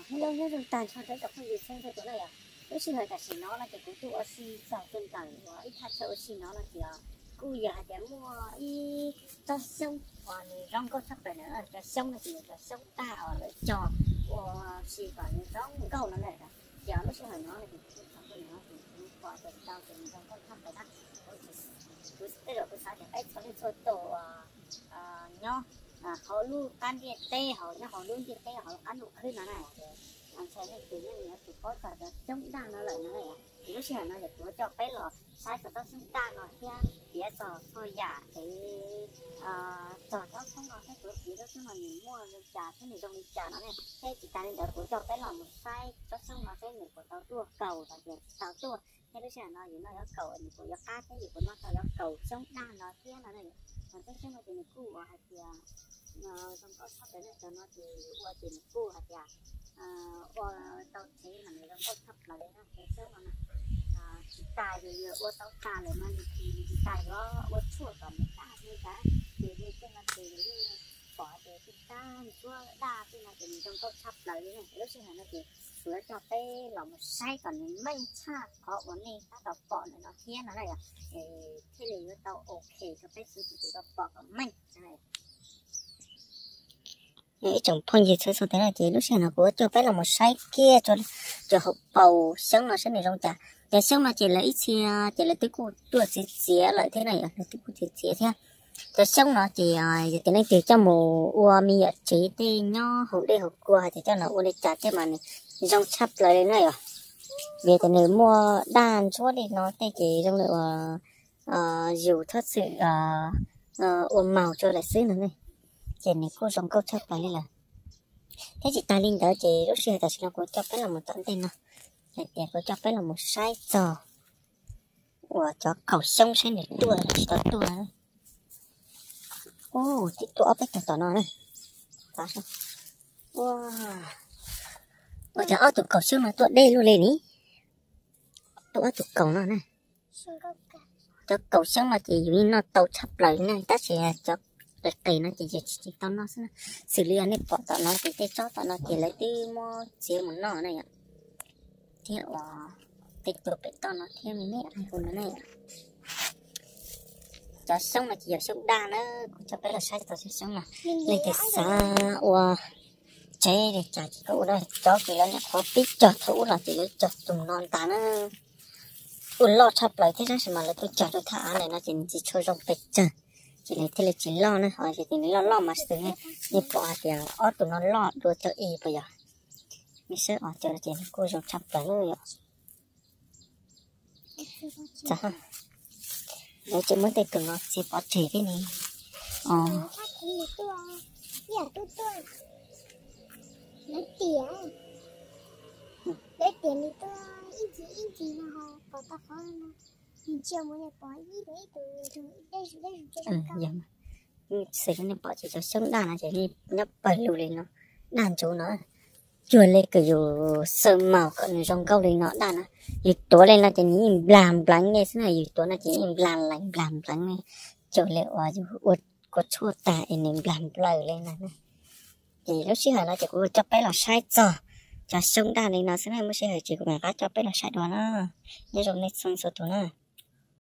Hello, nyob zoo tag nrho rau ib tsoom phooj ywg txhua leej txhua tus na yom. Lub sij hawm tam sim no no ces kuv tuaj ua si txog tus ntawm uas ib thaj chaw ua si no no ces kuj yog hais tias muaj ib tsob xyoob uas nws zoo nkauj tshaj plaws na. Cov xyoob no ces yog cov xyoob daj uas lawv cog ua si kom nws zoo nkauj no na. Ces lub sij hawm no no ces kuv tuaj txog ntawm no ces kuv pom tias tau ces nws zoo nkauj tshaj plaws na. Kuv, kuv tej zaum kuv xav tias peb txhua leej txhua tus uas nyob hauv lub qab ntiaj teb, hauv, nyob hauv lub ntiaj teb hauv qab ntuj khwb no na, ces ntshai leej twg yeej yuav tsum paub txog cov xyoob daj no lawm no. Ces lub sij hawm no ces kuv yuav coj peb los saib txog tsob xyoob daj no thiab piav txog txhua yam kev txog tsob xyoob no thiab kuv piav tsob xyoob no nws muaj li cas thiab nws zoo li cas no ne. Thiab tsis tas li ntawd kuv coj peb los mus saib tsob xyoob no seb nws puas tau tuaj kaus los tias tsis tau tuaj. Thiab lub sij hawm no yus noj yuav kaus, nws puas yuav qab thiab yus puas noj tau yuav kaus xyoob daj no thiab no. Tsob xyoob no ces nws kuj ua hais tias zoo nkauj tshaj plaws na, cov no ces yus ua ces nws kuj hais tias ua tau tsev mas nws zoo nkauj tshaj plaws li na. Cov xyoob no tsis tas yus yuav ua tau tas lawm no nws tsis tas yuav ua tshuaj kom nws daj li cas, ces li tej no ces yus yeej pom tias tej kab ntsuab daj tej no ces nws zoo nkauj tshaj plaws li na. Lub sij hawm no ces kuv yuav coj peb los mus saib kom nws meej tshaj qhov uas nej tab tom pom ntawm no thiab no na yom. Thiaj li yuav tau ok rau peb txhua tus tau pom kom meej. Ib tsoom phooj ywg txhua txhua tus na ces lub sij hawm no kuv yuav coj peb los mus saib kiag rau hauv paus xyoob no saib nws zoo cas. Cov xyoob no ces lawv ib txhia ces lawv twb kuj tuaj txiav txiav lawm thiab na yom, lawv twb kuj txiav txiav thiab. Cov xyoob no ces yog tias leej twg coj mus ua me nyuam tsev tej nyob hauv dej hauv cua hais tias coj los ua li cas tej mas nws zoo tshaj plaws li na yom. Vim tias nws muaj daj ntsuab li no tej ces zoo li uas yus txhob txwm ua maus rau lawm xwb no ne, ces nws kuj zoo nkauj tshaj plaws li lawm. Thiab tsis tas li ntawd ces lub sij hawm tam sim no kuv coj peb los mus tom ntej no, hais tias kuv coj peb los mus saib txog uas cov kaus xyoob saib nws tuaj los tsis tau tuaj. Ub, twb tuaj ob peb tug tom no na. Ua, ua cas ob tug kaus xyoob no tuaj deb luaj li ni? Tuaj ob tug kaus no na. Cov kaus xyoob no ces yus yeej noj tau tshaj plaws na, tab sis cov qis qis no ces yus tsis tau noj xwb na. Xws li yog nej pom tom no ces tej tsob tom no ces lawv twb muab txiav mus noj na yom. Thiab uas tej tus pem toj no thiab me me ai hu no ne. Cov xyoob no ces yog xyoob daj na, kuv coj peb los saib txog cov xyoob no. Leej twg xav ua tsev li cas ces koj ua, cov kws lawv nyuam qhuav pib cog thaum ub los ces lawv cog tus no ntag na. Kuj loj tshaj plaws thiab tab sis mas lawv tuaj cog rau thaj av ntawm no ces nws tsis tshua zoo pes tsawg, ces nws thiaj li tsis loj na. Ho yog tias nws loj loj mas xws li nej pom hais tias ob tug no loj dua cov ib puas yog? Nej saib os, cov no ces nws kuj zoo tshaj plaws na yom. Lawv tseem muab tej tus no txiav pov tseg thiab ne. Xws li nej pom ces cov xyoob daj no ces nyob pawg lug li no, daj ntsuv no. Cuag li kws yus xaws maus kom nws zoo nkauj li no daj na. Yus tuav li no ces nws yeej nplag npleev ne xwb na, yus tuav no ces yeej nplag npleev nplag npleev ne. Cuag li uas yus ua kua tshuaj tag es nws nplag nplaws li no na. Ces lub sij hawm no ces kuv coj peb los saib txog cov xyoob daj li no xwb na, muaj sij hawm ces kuv mam rov qab coj peb los saib dua na. Nyob zoo nej txhua txhua tus na.